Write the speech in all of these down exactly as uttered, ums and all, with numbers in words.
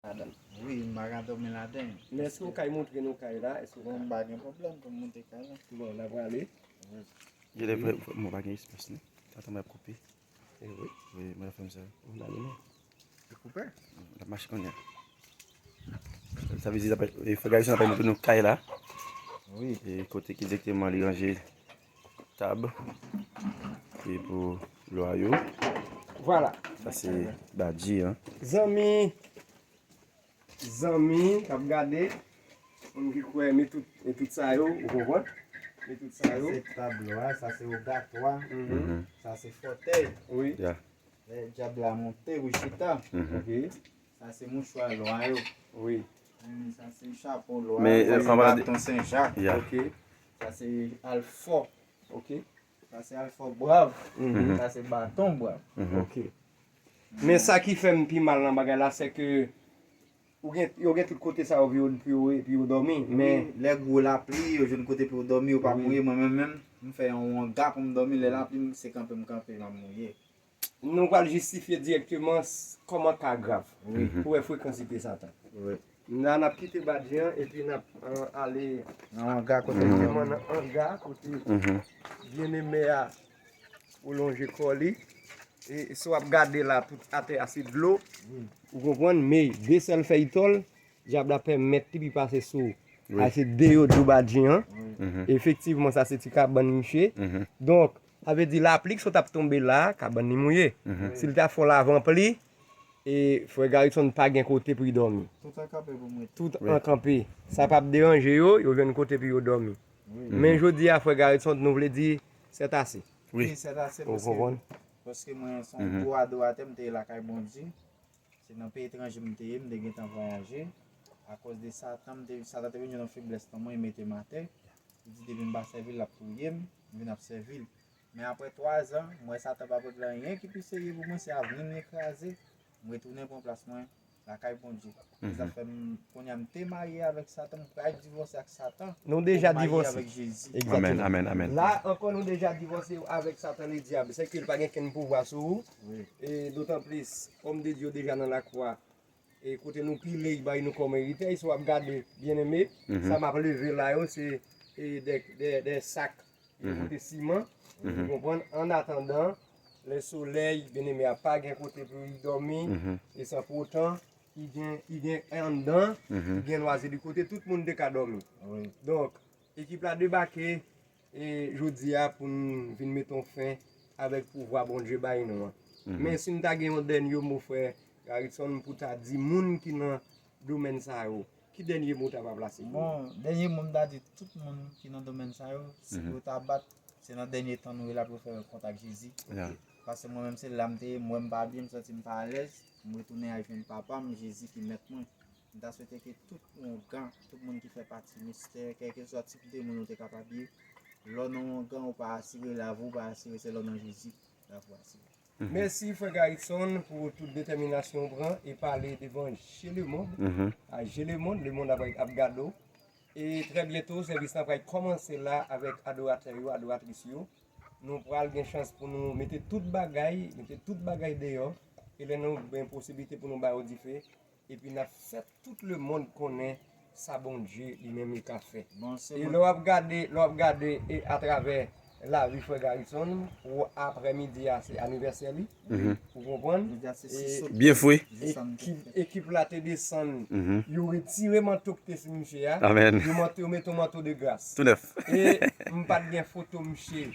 Wi, m pa ka dòmi ladan. Men èske w kay montre nou kay la? Èske w Bon, m pa gen pwoblèm pou m monte kay la. Bon, n a prale. Wi. Genlè mwen pa gen espas non. Sa tanmen ap koupe. E wi. Wi, mwen fè m sa. Ou nan li men. Li koupe? L ap mache kounye a. Sa vle di, frè Garrison ap montre nou kay la. Wi. E kote ki egzakteman li ranje tab. E pou lwa yo. Vwala. Sa se badji an. Zanmi, zanmi k ap gade, moun ki kwè, men tout, men tout sa yo, ou konprann? Men tout sa yo. Se tab lwa, sa se ogatwa, Mhm. sa se fòtèy. Wi. Ya. Lè dyab la monte, wi chita. Mhm. Ok. Sa se mouchwa lwa yo. Wi. Hmm, sa se chapo lwa, Men, sa euh, se anba de- baton Sen Jak. Ya. Ok. Sa se alfò. Ok. Sa se alfò brav. Mhm. Sa se baton brav. Mhm. Ok. Men sa ki fè m pi mal nan bagay la, se ke ou gen, yo gen tout kote sa yo pou yo, pou yo, pou yo dòmi, men Wi, lè gwo lapli, yo jwenn kote pou yo dòmi, yo pa Wi. mouye. Mwen menm, menm, m fè yon anga pou m dòmi, lè lapli, m se kanpe, m kanpe, m ap mouye. Nou pral jistifye dirèkteman s- kòman ka grav. Wi. Mhm. Pou wè frekansite Satan. Wi. La, n ap kite badji an, epi n ap, euh, ale Nan anga kote l ye. Direkteman nan anga, kote Mhm. byeneme a ou lonje kò li. E si w ap gade la, tout atè a se dlo. Wi. Ou konprann? Men de sèl fèy tòl, dyab la pèmèt li pi pase sou. Wi. A se deyò dlo badji an. Wi. Mhm. Efektivman, sa se ti kabann misye. Mhm. Donk, sa vle di lapli ki sot ap tonbe la, kabann li mouye. Mhm. Si l ta fè yon lavanpli, e frè Garrison pa gen kote pou l dòmi. Tout an kanpe pou m rete. Tout Wi. an kanpe. Sa p ap deranje yo, yo jwenn kote pou yo dòmi. Wi. Men Mhm. jodi a, frè Garrison, nou vle di, c'est assez. Wi. Wi, c'est assez, Ou paske, konprann? paske mwen se yon Mhm. gwo adoratè, m te ye lakay Bondye. Se nan peyi etranje m te ye, m te gentan vwayaje. Akoz de Satan, m te, Satan te vin jwenn yon feblès nan mwen, e mete m atè. Li di depi m pa sèvi l, l ap touye m, m vin ap sèvi l. Men apre twa zan, m wè Satan pa pote anyen ki pi serye pou mwen, se avni m li kraze. M retounen pran plas mwen lakay Bondye. Se sa Mhm. fè m, kounye a m te marye avèk Satan, m pral divòse ak Satan. Nou deja pou m marye divòse. avèk Jezi. Amèn, Egzakteman. amèn, amèn. La ankò, nou deja divòse avèk Satan, le dyab. Se ke l pa gen kenn pouvwa sou ou. Wi. E dotan plis, òm de Dye yo deja nan lakwa. E kote nou pile, y bay nou kòm eritay. Si w ap gade, byeneme, Mhm. sa m ap leve la yo, se, e, de, de, de sak. Yo Mhm. pote siman. Mhm. Ou konprann? An atandan, lè solèy, byeneme a pa gen kote pou li dòmi. Mhm. E san poutan, li gen, li gen anndan, Mhm. li gen lwazi de kote, tout moun te ka dòmi. Wi. Donk, ekip la debake, e, jodi a pou n vin mete yon fen avèk pouvwa Bondye bay nou an. Mhm. Men si n ta gen yon dènye mo, frè Garrison, pou ta di moun ki nan domèn sa yo, ki dènye mo w ta va plase pou yo? Bon, dènye mo m ta di tout moun ki nan domèn sa yo, si Mhm. pou yo ta bat, se nan dènye tan nou ye la pou yo fè rankont ak Jezi. Ya. Paske mwen menm se la m te ye, m wè m pa byen, m santi m pa alèz, m retounen al jwenn papa m, Jezi ki mèt mwen. M ta swete ke tout ongan, tout moun ki fè pati mistè, kèlkeswa tip de moun ou te kapab ye, lè w nan ongan ou pa asire, lavi w pa asire, se lè w nan Jezi, lavi w asire. Mhm. Mèsi, frè Garrison, pou tout detèminasyon w pran e pale devan je le monde. Mhm. A je le monde, le monde ap, ap gade w. E trè byento, sèvis la pral kòmanse la avèk adoratè yo, adoratris yo. Nou pral gen chans pou nou mete tout bagay, mete tout bagay deyò. E lè nou gen posiblite pou nou ba yo dife, epi n ap fè tout lemonn konnen sa Bondye li menm li ka fè. Bon, se E mwen. lè w ap gade, lè w ap gade e atravè lavi frè Garrison, pou aprèmidi a, se anivèsè li. Mhm. Ou konprann? Jodi a se E sis out. Byen fre. Ekip, ekip la te desann, Mhm. yo retire manto ki te sou misye a. Amèn. Yo manto, yo mete yon manto de gras. Tou nèf. E m pa t gen foto misye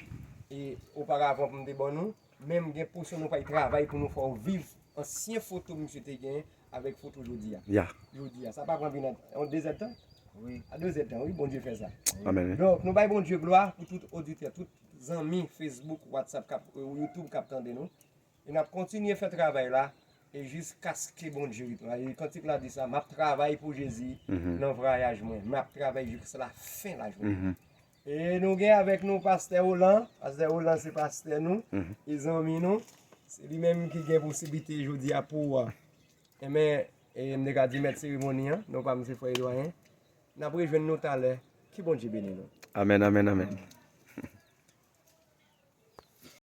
e oparavan pou m te ban nou, men m gen pòsyon nou pral travay pou nou fè w viv ansyen foto misye te gen avèk foto jodi a. Ya. Jodi a. Sa pa pran vin an, an de zèdtan? Wi. A de zèdtan, wi, Bondye fè sa. Amèn, wi. Donk, nou bay Bondye glwa pou tout oditè, tout zanmi Facebook, WhatsApp, k ap, euh, YouTube k ap tande nou. E n ap kontinye fè travay la, e jiskaske Bondye retounen. E kantik la di sa, m ap travay pou Jezi Mhm. nan vwayaj mwen. M ap travay jiska la fen lajounen. Mhm. E nou gen avèk nou pastè Olan. Pastè Olan se pastè nou, Mhm. e zanmi nou. Se li menm ki gen posiblite jodi a pou, enben, e m te ka di mèt seremoni an, non pa m se frè Edwayen. N ap rejwenn nou talè. Ke Bondye beni nou. Amèn, amèn, amèn.